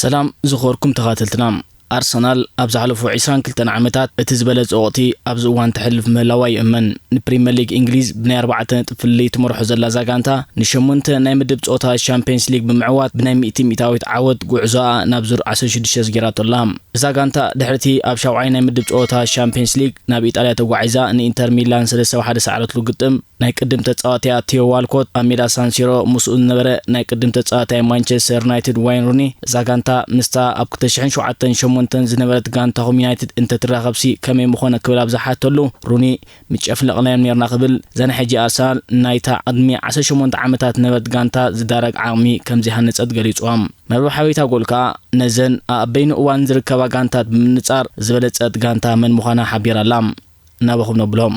ሰላም ዝኸበርኩም ተኸታተልትና። ኣርሰናል ኣብ ዝሓለፉ ዕስራን ክልተን ዓመታት እቲ ዝበለጸ ወቕቲ ኣብዚ እዋን ተሕልፍ ምህላዋ ይእመን። ንፕሪምየር ሊግ እንግሊዝ ብናይ ኣርባዕተ ነጥቢ ፍልልይ ትመርሖ ዘላ እዛ ጋንታ፣ ንሸሞንተ ናይ ምድብ ጸወታ ሻምፕዮንስ ሊግ ብምዕዋት ብናይ ሚእቲ ሚእታዊት ዓወት ጉዕዞኣ ናብ ዙር ዓሰርተ ሽዱሽተ ኣስጊራቶ ኣላ። እዛ ጋንታ ድሕሪቲ ኣብ ሻውዓይ ናይ ምድብ ጸወታ ሻምፕዮንስ ሊግ ናብ ኢጣልያ ተጓዒዛ ንኢንተር ሚላን ሰለስተ ብሓደ ሰዓረትሉ ግጥም፣ ናይ ቅድም ተጻዋትያ ቲዮ ዋልኮት ኣብ ሜዳ ሳንሲሮ ምስኡ ዝነበረ ናይ ቅድም ተጻዋታይ ማንቸስተር ዩናይትድ ዋይን ሩኒ፣ እዛ ጋንታ ምስታ ኣብ ክልተ ሽሕን ሸውዓተን ሸሞንተን ዝነበረት ጋንታኹም ዩናይትድ እንተትራኸብሲ ከመይ ምኾነ ክብል ኣብ ዝሓተሉ፣ ሩኒ፣ "ምጨፍለቕናዮም ኔርና" ክብል፣ እዛ ናይ ሕጂ ኣርሰናል ናይታ ቅድሚ ዓሰርተ ሸሞንተ ዓመታት ዝነበረት ጋንታ ዝዳረግ ዓቕሚ ከም ዘይሃነጸት ገሊጹዋ። መርበብ ሓበሬታ ጎል ከኣ ነዘን ኣብ በይኑ እዋን ዝርከባ ጋንታት ብምንጻር ዝበለጸት ጋንታ መን ምዃና ሓቢራ ኣላ። ናባኹም ነብሎም።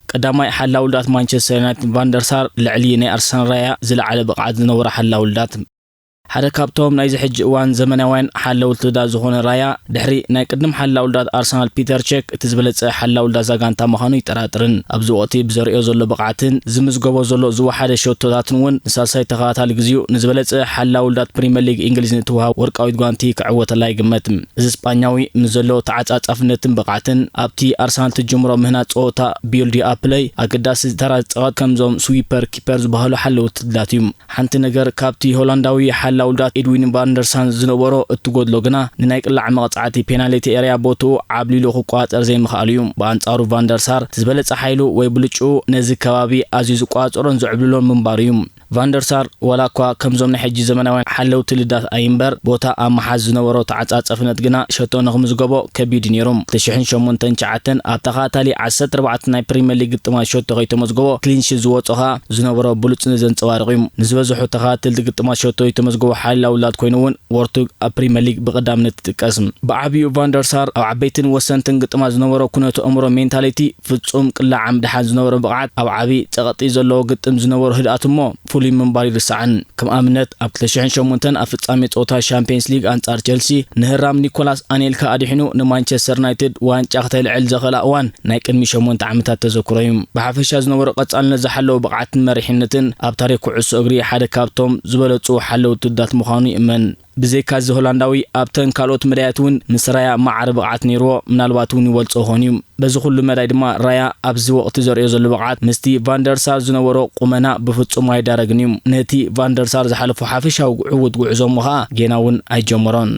ቀዳማይ ሓላው ልዳት ማንቸስተር ዩናይትድ ቫንደርሳር ልዕሊ ናይ ኣርሰናል ራያ ዝለዓለ ብቕዓት ዝነበሮ ሓላው ልዳት። ሓደ ካብቶም ናይዚ ሕጂ እዋን ዘመናውያን ሓለውቲ ልዳት ዝኾነ ራያ፣ ድሕሪ ናይ ቅድም ሓላው ልዳት ኣርሰናል ፒተር ቼክ፣ እቲ ዝበለጸ ሓላው ልዳት እዛ ጋንታ ምዃኑ ይጠራጥርን። ኣብዚ ወቕቲ ብዘርእዮ ዘሎ ብቕዓትን ዝምዝገቦ ዘሎ ዝወሓደ ሸቶታትን እውን ንሳልሳይ ተኸታታሊ ግዜኡ ንዝበለጸ ሓላው ልዳት ፕሪምየር ሊግ እንግሊዝ ንእትወሃብ ወርቃዊት ጓንቲ ክዕወተላ ይግመት። እዚ ስጳኛዊ ምስ ዘለዎ ተዓጻጻፍነትን ብቕዓትን ኣብቲ ኣርሰናል ትጅምሮ ምህናጽ ጸወታ ቢልድ ኣፕ ፕለይ ኣገዳሲ ተራ ዝጻወት ከምዞም ስዊፐር ኪፐር ዝበሃሉ ሓለውቲ ልዳት እዩ። ሓንቲ ነገር ካብቲ ሆላንዳዊ ሓላው ልዳት ኤድዊን ቫንደርሳን ዝነበሮ እትጎድሎ ግና ንናይ ቅላዕ መቕጻዕቲ ፔናልቲ ኤርያ ቦትኡ ዓብሊሉ ክቆጻጸር ዘይምኽኣሉ እዩ። ብኣንጻሩ ቫንደርሳር እቲ ዝበለጸ ሓይሉ ወይ ብልጭኡ ነዚ ከባቢ ኣዝዩ ዝቆጻጸሮን ዝዕብልሎን ምንባሩ እዩ። ቫንደርሳር ዋላ እኳ ከምዞም ናይ ሕጂ ዘመናውያን ሓለውቲ ልዳት ኣይምበር፣ ቦታ ኣብ ምሓዝ ዝነበሮ ተዓጻጻፍነት ግና ሸቶ ንኽምዝገቦ ከቢድ እዩ ነይሩ። ክልተ ሽሕን ሸሞንተን ትሽዓተን ኣብ ተኸታታሊ ዓሰርተ ኣርባዕተ ናይ ፕሪምየር ሊግ ግጥማት ሸቶ ከይተመዝገቦ ክሊን ሺት ዝወጾ ኸኣ ዝነበሮ ብሉጽነት ዘንጸባርቕ እዩ። ንዝበዝሑ ተኸታተልቲ ግጥማት ሸቶ ይተመዝገቦ ሓላው ልዳት ኮይኑ እውን ወርቱግ ኣብ ፕሪምየር ሊግ ብቐዳምነት ትጥቀስ። ብዓቢኡ ቫንደርሳር ኣብ ዓበይትን ወሰንትን ግጥማት ዝነበሮ ኩነተ ኣእምሮ ሜንታሊቲ ፍጹም ቅላዕ ምድሓን ዝነበሮ ብቕዓት ኣብ ዓቢ ጸቕጢ ዘለዎ ግጥም ዝነበሮ ህድኣት እሞ ፍሉይ ምንባር ይርስዓን። ከም ኣብነት ኣብ ክልተ ሽሕን ሸሞንተን ኣብ ፍጻሜ ጸወታ ሻምፕዮንስ ሊግ ኣንጻር ቸልሲ ንህራም ኒኮላስ ኣኔልካ ኣድሒኑ ንማንቸስተር ዩናይትድ ዋንጫ ክተልዕል ዘኽእላ እዋን ናይ ቅድሚ ሸሞንተ ዓመታት ተዘክሮ እዩ። ብሓፈሻ ዝነበሮ ቀጻልነት ዝሓለወ ብቕዓትን መሪሕነትን ኣብ ታሪኽ ኩዕሶ እግሪ ሓደ ካብቶም ዝበለጹ ሓለውቲ ልዳት ምዃኑ ይእመን። ብዘይካዚ ሆላንዳዊ ኣብተን ካልኦት መዳያት እውን ምስ ራያ ማዕረ ብቕዓት ነይርዎ፣ ምናልባት እውን ይበልጾ ኾን እዩ። በዚ ኩሉ መዳይ ድማ ራያ ኣብዚ ወቕቲ ዘርእዮ ዘሎ ብቕዓት ምስቲ ቫንደርሳር ዝነበሮ ቁመና ብፍጹም ኣይዳረግን እዩ። ነቲ ቫንደርሳር ዝሓለፎ ሓፈሻዊ ዕዉት ጉዕዞ እሞ ኸኣ ጌና እውን ኣይጀመሮን።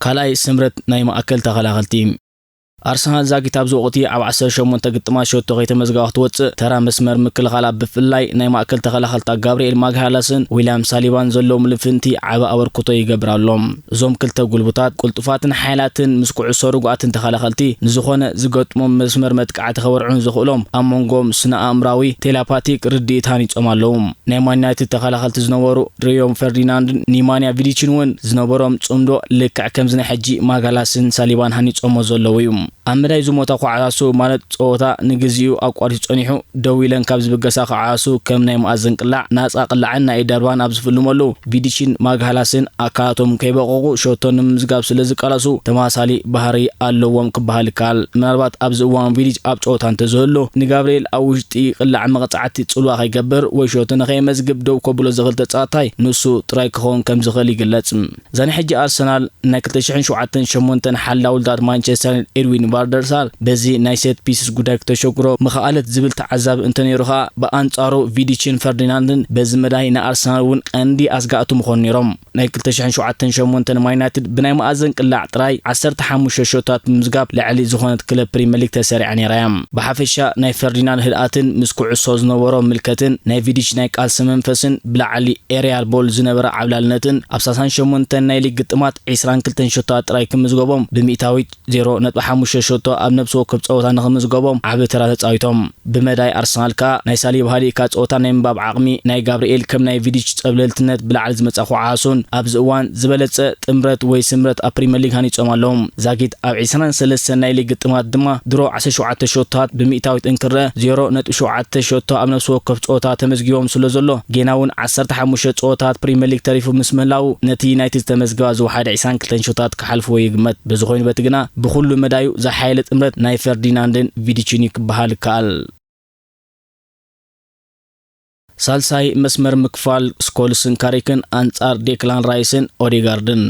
ካልኣይ ስምረት ናይ ማእከል ተኸላኸልቲ። ኣርሰናል ዛጊት ኣብዚ ወቕቲ ኣብ ዓሰርተ ሸሞንተ ግጥማት ሸቶ ከይተመዝገባ ክትወጽእ፣ ተራ መስመር ምክልኻላ ብፍላይ ናይ ማእከል ተኸላኸልታ ጋብርኤል ማግሃላስን ዊልያም ሳሊባን ዘለዎም ልፍንቲ ዓቢ ኣበርክቶ ይገብር ኣሎ። እዞም ክልተ ጉልቡታት፣ ቅልጡፋትን ሓያላትን ምስ ኩዕሶ ርጉኣትን ተኸላኸልቲ፣ ንዝኾነ ዝገጥሞም መስመር መጥቃዕቲ ከበርዕኑ ዝኽእሎም ኣብ መንጎኦም ስነ-ኣእምራዊ ቴሌፓቲክ ርድኢት ሃኒጾም ኣለዉ። ናይ ማን ዩናይትድ ተኸላኸልቲ ዝነበሩ ሪዮ ፈርዲናንድን ኒማንያ ቪዲችን እውን ዝነበሮም ጽምዶ ልክዕ ከምዚ ናይ ሕጂ ማጋላስን ሳሊባን ሃኒጾሞ ዘለዉ እዩ። ኣብ መዳይ ዝሞታ ኩዓሳሱ ማለት ጸወታ ንግዚኡ ኣቋሪጹ ጸኒሑ፣ ደው ኢለን ካብ ዝብገሳ ኩዓሳሱ ከም ናይ መኣዝን ቅላዕ፣ ናጻ ቅላዕን ናይ ኢድ ኣልባን ኣብ ዝፍልመሉ፣ ቪዲችን ማግሃላስን ኣካላቶም ከይበቐቑ ሸቶ ንምምዝጋብ ስለ ዝቃለሱ ተመሳሳሊ ባህሪ ኣለዎም ክበሃል ይከኣል። ምናልባት ኣብዚ እዋን ቪዲች ኣብ ጸወታ እንተዝህሉ፣ ንጋብርኤል ኣብ ውሽጢ ቅላዕ መቕጻዕቲ ጽልዋ ከይገብር ወይ ሸቶ ንኸየመዝግብ ደው ከብሎ ዝኽእል ተጻዋታይ ንሱ ጥራይ ክኸውን ከም ዝኽእል ይግለጽ። እዛ ናይ ሕጂ ኣርሰናል ናይ ክልተ ሽሕን ሸውዓተን ሸሞንተን ሓላው ልዳት ማንቸስተር ኤድዊን ቫንደርሳር በዚ ናይ ሴት ፒስስ ጉዳይ ክተሸግሮ ምኸኣለት ዝብል ተዓዛቢ እንተነይሩ ኸኣ፣ ብኣንጻሩ ቪዲችን ፈርዲናንድን በዚ መዳይ ንኣርሰናል እውን ቀንዲ ኣስጋእቱ ምኾኑ ነይሮም። ናይ ክልተ ሽሕን ሸውዓተን ሸሞንተን ማን ዩናይትድ ብናይ መኣዘን ቅላዕ ጥራይ ዓሰርተ ሓሙሽተ ሸቶታት ብምዝጋብ ልዕሊ ዝኾነት ክለብ ፕሪምየር ሊግ ተሰሪዓ ነይራ እያ። ብሓፈሻ ናይ ፈርዲናንድ ህድኣትን ምስ ኩዕሶ ዝነበሮ ምልከትን ናይ ቪዲች ናይ ቃልሲ መንፈስን ብላዕሊ ኤርያል ቦል ዝነበረ ዓብላልነትን ኣብ ሰላሳን ሸሞንተን ናይ ሊግ ግጥማት ዒስራን ክልተን ሸቶታት ጥራይ ክምዝገቦም ብሚእታዊት ዜሮ ነጥቢ ሓሙሽተ ሸቶ ኣብ ነብሲ ወከፍ ጸወታ ንኽምዝገቦም ዓቢ ተራ ተጻዊቶም። ብመዳይ ኣርሰናል ከኣ ናይ ሳሊባ ሃዲእካ ጸወታ ናይ ምንባብ ዓቕሚ ናይ ጋብርኤል ከም ናይ ቪዲች ጸብለልትነት ብላዕሊ ዝመጻ ኩዓሱን ኣብዚ እዋን ዝበለጸ ጥምረት ወይ ስምረት ኣብ ፕሪምየር ሊግ ሃኒጾም ኣለዉ። ዛጊት ኣብ ዒስራን ሰለስተን ናይ ሊግ ግጥማት ድማ ድሮ ዓሰርተ ሸውዓተ ሸቶታት ብሚእታዊት እንክረ ዜሮ ነጥቢ ሸውዓተ ሸቶ ኣብ ነፍሲ ወከፍ ጸወታ ተመዝጊቦም ስለ ዘሎ ጌና እውን ዓሰርተ ሓሙሽተ ጸወታት ፕሪምየር ሊግ ተሪፉ ምስ ምህላዉ ነቲ ዩናይትድ ዝተመዝገባ ዝወሓደ ዒስራን ክልተን ሸቶታት ክሓልፍዎ ይግመት። በዚ ኮይኑ በቲ ግና ብኹሉ መዳዩ ዝሓየለ ጥምረት ናይ ፈርዲናንድን ቪዲችን እዩ ክበሃል ይከኣል። ሳልሳይ መስመር ምክፋል ስኮልስን ካሪክን ኣንጻር ዴክላን ራይስን ኦዴጋርድን።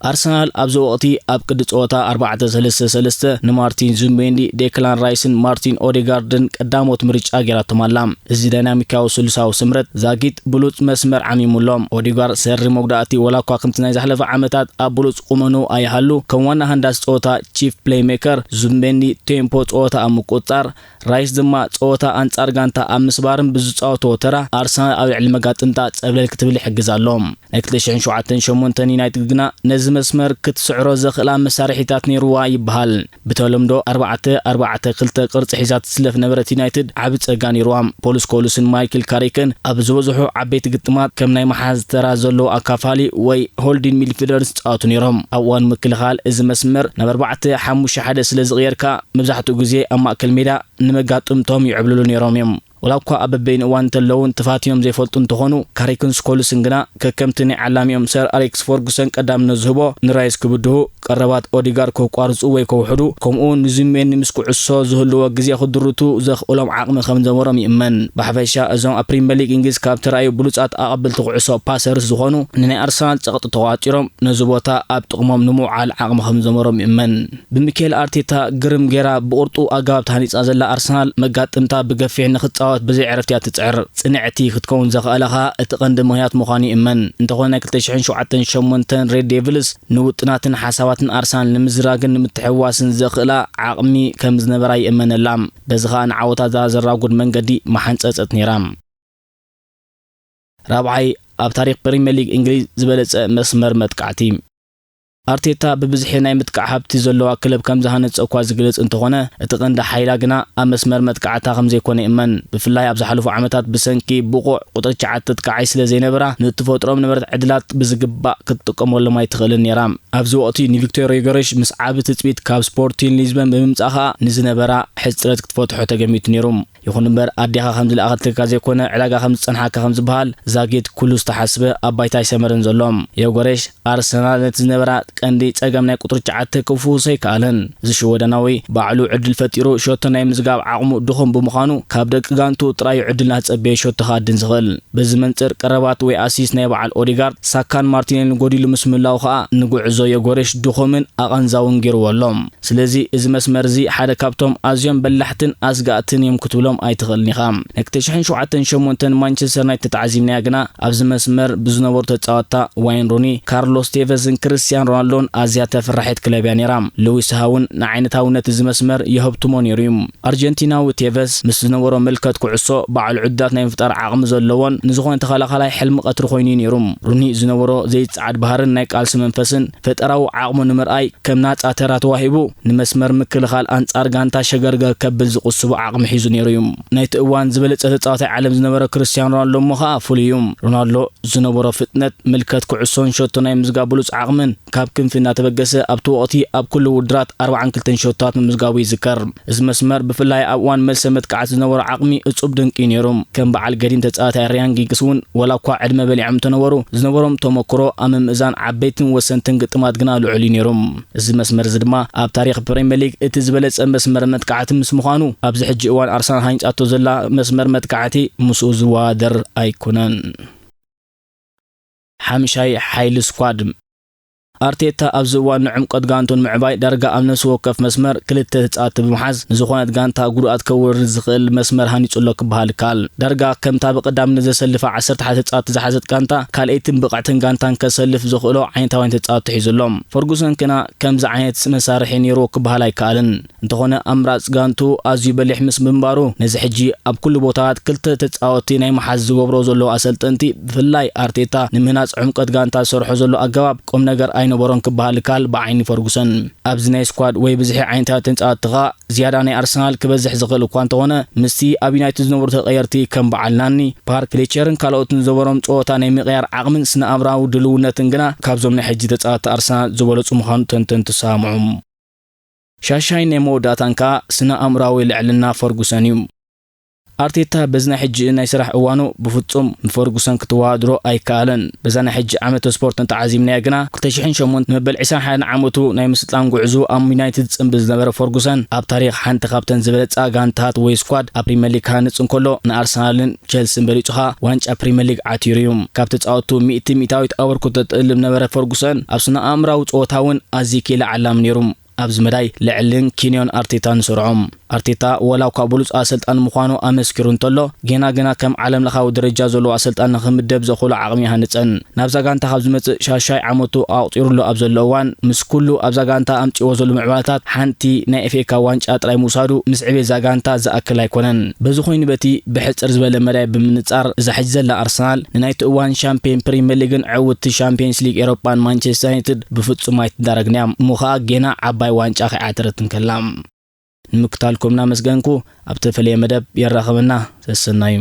ኣርሰናል ኣብዚ ወቕቲ ኣብ ቅዲ ጸወታ ኣርባዕተ ሰለስተ ሰለስተ ንማርቲን ዙምቤንዲ፣ ዴክላን ራይስን ማርቲን ኦዴጋርድን ቀዳሞት ምርጫ ገይራቶም ኣላ። እዚ ዳይናሚካዊ ስሉሳዊ ስምረት ዛጊት ብሉጽ መስመር ዓሚሙሎም። ኦዴጋርድ ሰሪ መጉዳእቲ፣ ወላ እኳ ከምቲ ናይ ዝሓለፈ ዓመታት ኣብ ብሉጽ ቁመንኡ ኣይሃሉ፣ ከም ዋና ሃንዳስ ጸወታ፣ ቺፍ ፕሌይሜከር፣ ዙምቤንዲ ቴምፖ ጸወታ ኣብ ምቁጽጻር፣ ራይስ ድማ ጸወታ ኣንጻር ጋንታ ኣብ ምስባርን ብዝጻወትዎ ተራ ኣርሰናል ኣብ ልዕሊ መጋጥምታ ጸብለል ክትብል ይሕግዝ ኣሎ። ናይ ክልተ ሽሕን ሸውዓተን ሸሞንተን ዩናይትድ ግና ነዚ መስመር ክትስዕሮ ዘኽእላ መሳርሒታት ነይርዋ ይበሃል። ብተለምዶ ኣርባዕተ ኣርባዕተ ክልተ ቅርጺ ሒዛ ትስለፍ ነበረት ዩናይትድ ዓቢ ጸጋ ነይርዋ። ፖል ስኮልስን ማይክል ካሪክን ኣብ ዝበዝሑ ዓበይቲ ግጥማት ከም ናይ መሓዝ ተራ ዘለዎ ኣካፋሊ ወይ ሆልዲን ሚድፊልደርስ ይጻወቱ ነይሮም። ኣብ እዋን ምክልኻል እዚ መስመር ናብ ኣርባዕተ ሓሙሽተ ሓደ ስለ ዝቕየርካ፣ መብዛሕትኡ ግዜ ኣብ ማእከል ሜዳ ንመጋጥምቶም ይዕብልሉ ነይሮም እዮም። ወላ እኳ ኣብ በበይኑ እዋን እንተለውን ተፋቲዮም ዘይፈልጡ እንተኾኑ፣ ካሪክን ስኮልስን ግና ከከምቲ ናይ ዓላሚኦም ሰር ኣሌክስ ፈርጉሰን ቀዳምነት ዝህቦ ንራይስ ክብድሁ፣ ቀረባት ኦዲጋርድ ከቋርጹ ወይ ከውሕዱ፣ ከምኡ እውን ንዙሜኒ ምስ ኩዕሶ ዝህልዎ ግዜ ክድርቱ ዘኽእሎም ዓቕሚ ከም ዘመሮም ይእመን። ብሓፈሻ እዞም ኣብ ፕሪምየር ሊግ እንግሊዝ ካብ ተራእዩ ብሉጻት ኣቐበልቲ ኩዕሶ ፓሰርስ ዝኾኑ ንናይ ኣርሰናል ጸቕጢ ተቋጺሮም ነዚ ቦታ ኣብ ጥቕሞም ንምውዓል ዓቕሚ ከም ዘመሮም ይእመን። ብሚኬል ኣርቴታ ግርም ጌራ ብቕርጡ ኣገባብ ተሃኒጻ ዘላ ኣርሰናል መጋጥምታ ብገፊሕ ንኽጻወት ብዘይ ዕረፍቲ እያ ትጽዕር። ጽንዕቲ ክትከውን ዘኽኣላ ኸኣ እቲ ቀንዲ ምኽንያት ምዃኑ ይእመን። እንተኾነ ናይ ክልተ ሽሕን ሸውዓተን ሸሞንተን ሬድ ዴቪልስ ንውጥናትን ሓሳባትን ኣርሰናል ንምዝራግን ንምትሕውዋስን ዘኽእላ ዓቕሚ ከም ዝነበራ ይእመነላ። በዚ ኸኣ ንዓወታታ ዘራጉድ መንገዲ መሓንጸጸት ነይራ። ራብዓይ፣ ኣብ ታሪኽ ፕሪምየር ሊግ እንግሊዝ ዝበለጸ መስመር መጥቃዕቲ። ኣርቴታ ብብዝሒ ናይ ምጥቃዕ ሃብቲ ዘለዋ ክለብ ከም ዝሃነጸ እኳ ዝግለጽ እንተኾነ፣ እቲ ቀንዲ ሓይላ ግና ኣብ መስመር መጥቃዕታ ከም ዘይኮነ ይእመን። ብፍላይ ኣብ ዝሓለፉ ዓመታት ብሰንኪ ብቑዕ ቁጽሪ ትሽዓተ ተጥቃዓይ ስለ ዘይነበራ፣ ንእትፈጥሮም ነበረት ዕድላት ብዝግባእ ክትጥቀመሎም ኣይትኽእልን ነይራ። ኣብዚ ወቕቲ ንቪክቶር ዮገረሽ ምስ ዓቢ ትጽቢት ካብ ስፖርቲን ሊዝበን ብምምጻእ ኸኣ ንዝነበራ ሕጽረት ክትፈትሖ ተገሚቱ ነይሩ። ይኹን እምበር፣ ኣዴኻ ከም ዝለኣኸትልካ ዘይኮነ፣ ዕዳጋ ከም ዝጸንሓካ ከም ዝበሃል፣ ዛጊት ኩሉ ዝተሓስበ ኣብ ባይታ ኣይሰመረን ዘሎ። ዮጎሬሽ፣ ኣርሰናል ነቲ ዝነበራ ቀንዲ ጸገም ናይ ቁጽሪ ትሽዓተ ክፍውሶ ኣይከኣለን። እዚ ሽወደናዊ ባዕሉ ዕድል ፈጢሩ ሸቶ ናይ ምዝጋብ ዓቕሙ ድኹም ብምዃኑ፣ ካብ ደቂ ጋንቱ ጥራዩ ዕድል እናተጸበየ ሸቶ ክኣድን ዝኽእል። በዚ መንጽር፣ ቀረባት ወይ ኣሲስት ናይ በዓል ኦዲጋርድ፣ ሳካን ማርቲኔልን ጎዲሉ ምስ ምህላዉ ከኣ፣ ንጉዕዞ ዮጎሬሽ ድኹምን ኣቐንዛውን ገይርዎ ኣሎ። ስለዚ እዚ መስመር እዚ ሓደ ካብቶም ኣዝዮም በላሕትን ኣስጋእትን እዮም ክትብሎም ኣይትኽእልን ኢኻ። ናይ ክልተ ሽሕን ሸውዓተን ሸሞንተን ማንቸስተር ዩናይትድ ተዓዚብናያ ግና ኣብዚ መስመር ብዝነበሩ ተጻወትታ ዋይን ሩኒ፣ ካርሎስ ቴቨዝን ክርስቲያን ሮናልዶን ኣዝያ ተፈራሒት ክለብ እያ ነይራ። ሉዊስ ሃ እውን ንዓይነታውነት እዚ መስመር የሀብትሞ ነይሩ እዩ። ኣርጀንቲናዊ ቴቨዝ ምስ ዝነበሮ ምልከት ኩዕሶ ባዕሉ ዕድላት ናይ ምፍጣር ዓቕሚ ዘለዎን ንዝኾነ ተኸላኻላይ ሕልሚ ቀትሪ ኮይኑ እዩ ነይሩ። ሩኒ ዝነበሮ ዘይጸዓድ ባህርን ናይ ቃልሲ መንፈስን ፈጠራዊ ዓቕሙ ንምርኣይ ከም ናጻ ተራ ተዋሂቡ ንመስመር ምክልኻል ኣንጻር ጋንታ ሸገርገር ከብል ዝቕስቦ ዓቕሚ ሒዙ ነይሩ እዩ። ናይቲ እዋን ዝበለጸ ተጻዋታይ ዓለም ዝነበረ ክርስቲያኖ ሮናልዶ እሞ ኸኣ ፍሉይ እዩ። ሮናልዶ ዝነበሮ ፍጥነት፣ ምልከት ኩዕሶን ሸቶ ናይ ምዝጋብ ብሉጽ ዓቕምን ካብ ክንፊ እናተበገሰ ኣብቲ ወቕቲ ኣብ ኩሉ ውድድራት ኣርባዓን ክልተን ሸቶታት ምምዝጋቡ ይዝከር። እዚ መስመር ብፍላይ ኣብ እዋን መልሰ መጥቃዕቲ ዝነበሮ ዓቕሚ እጹብ ድንቂ እዩ ነይሩ። ከም በዓል ገዲም ተጻዋታይ ራያን ጊግስ እውን ወላ እኳ ዕድመ በሊዖም እንተነበሩ፣ ዝነበሮም ተመክሮ ኣብ ምምእዛን ዓበይትን ወሰንትን ግጥማት ግና ልዑል እዩ ነይሩ። እዚ መስመር እዚ ድማ ኣብ ታሪኽ ፕሪምየር ሊግ እቲ ዝበለጸ መስመር መጥቃዕቲ ምስ ምዃኑ፣ ኣብዚ ሕጂ እዋን ኣርሰናል ሃኒጻቶ ዘላ መስመር መጥቃዕቲ ምስኡ ዝወዳደር ኣይኮነን። ሓምሻይ፣ ሓይሊ ስኳድ። ኣርቴታ ኣብዚ እዋን ንዕምቆት ጋንቱ ንምዕባይ ዳርጋ ኣብ ነፍሲ ወከፍ መስመር ክልተ ተጻወትቲ ብምሓዝ ንዝኾነት ጋንታ ጉድኣት ከውርድ ዝኽእል መስመር ሃኒጹ ኣሎ ክበሃል ይከኣል። ዳርጋ ከምታ ብቐዳምነት ዘሰልፋ ዓሰርተ ሓደ ተጻወትቲ ዝሓዘት ጋንታ ካልኣይትን ብቕዕትን ጋንታን ከሰልፍ ዘኽእሎ ዓይነታውያን ተጻወትቲ ሒዙ ኣሎ። ፈርጉሰን ግና ከምዚ ዓይነት መሳርሒ ነይርዎ ክበሃል ኣይከኣልን። እንተኾነ ኣምራጽ ጋንቱ ኣዝዩ በሊሕ ምስ ምንባሩ ነዚ ሕጂ ኣብ ኩሉ ቦታታት ክልተ ተጻወትቲ ናይ ምሓዝ ዝገብሮ ዘሎ ኣሰልጠንቲ ብፍላይ ኣርቴታ ንምህናጽ ዕምቆት ጋንታ ዝሰርሖ ዘሎ ኣገባብ ቁም ነገር ኣይነበሮን ክበሃል ይከኣል ብዓይኒ ፈርጉሰን። ኣብዚ ናይ ስኳድ ወይ ብዝሒ ዓይነታት ተጻወትቲ ኸኣ ዝያዳ ናይ ኣርሰናል ክበዝሕ ዝኽእል እኳ እንተኾነ ምስቲ ኣብ ዩናይትድ ዝነበሩ ተቐየርቲ ከም በዓል ናኒ፣ ፓርክ፣ ፍሌቸርን ካልኦትን ዝነበሮም ጸወታ ናይ ምቕያር ዓቕምን ስነ ኣእምራዊ ድልውነትን ግና ካብዞም ናይ ሕጂ ተጻወትቲ ኣርሰናል ዝበለጹ ምዃኑ ተንተንቲ ይሰማምዑ። ሻሻይ ናይ መወዳእታን ከኣ ስነ ኣእምራዊ ልዕልና ፈርጉሰን እዩ። ኣርቴታ በዚ ናይ ሕጂ ናይ ስራሕ እዋኑ ብፍጹም ንፈርጉሰን ክትወዳደሮ ኣይከኣለን። በዛ ናይ ሕጂ ዓመተ ስፖርት እንተዓዚምናዮ ግና፣ ክልተ ሽሕን ሸሞንተን ንመበል ዕስራን ሓደን ዓመቱ ናይ ምስልጣን ጉዕዞ ኣብ ዩናይትድ ዝጽንብል ዝነበረ ፈርጉሰን፣ ኣብ ታሪኽ ሓንቲ ካብተን ዝበለጻ ጋንታት ወይ ስኳድ ኣብ ፕሪምየር ሊግ ክሃንጽ እንከሎ፣ ንኣርሰናልን ቸልሲን በሊጹ ኸኣ ዋንጫ ፕሪምየር ሊግ ዓቲሩ እዩ። ካብ ተጻወቱ ሚእቲ ሚእታዊት ኣበርክቶ ተእልም ነበረ ፈርጉሰን፣ ኣብ ስነ ኣእምራዊ ጸወታ እውን ኣዝዩ ክኢላ ዓላሚ ነይሩ። ኣብዚ መዳይ ልዕልን ኪንዮን ኣርቴታን ዝሰርዖም። ኣርቴታ ወላ እኳ ብሉጽ ኣሰልጣኒ ምዃኑ ኣመስኪሩ እንተሎ፣ ጌና ግና ከም ዓለም ለኻዊ ደረጃ ዘለዎ ኣሰልጣኒ ክምደብ ዘኽእሎ ዓቕሚ ይሃንጸን። ናብዛ ጋንታ ካብ ዝመጽእ ሻሻይ ዓመቱ ኣቑጺሩሉ ኣብ ዘሎ እዋን፣ ምስ ኩሉ ኣብዛ ጋንታ ኣምጺእዎ ዘሎ ምዕባለታት ሓንቲ ናይ ኤፍ ኤ ካፕ ዋንጫ ጥራይ ምውሳዱ ምስ ዕቤት እዛ ጋንታ ዝኣክል ኣይኮነን። በዚ ኮይኑ በቲ ብሕጽር ዝበለ መዳይ ብምንጻር እዛ ሕጂ ዘላ ኣርሰናል ንናይቲ እዋን ሻምፒዮን ፕሪምየር ሊግን ዕውትቲ ሻምፒዮንስ ሊግ ኤሮጳን ማንቸስተር ዩናይትድ ብፍጹም ኣይትዳረግን እያ። እሞ ኸኣ ጌና ዓባይ ዋንጫ ከይዓተረት እንከላ። ንምክታልኩም እናመስገንኩ ኣብ ተፈለየ መደብ የራኽበና። ሰሰናዩ።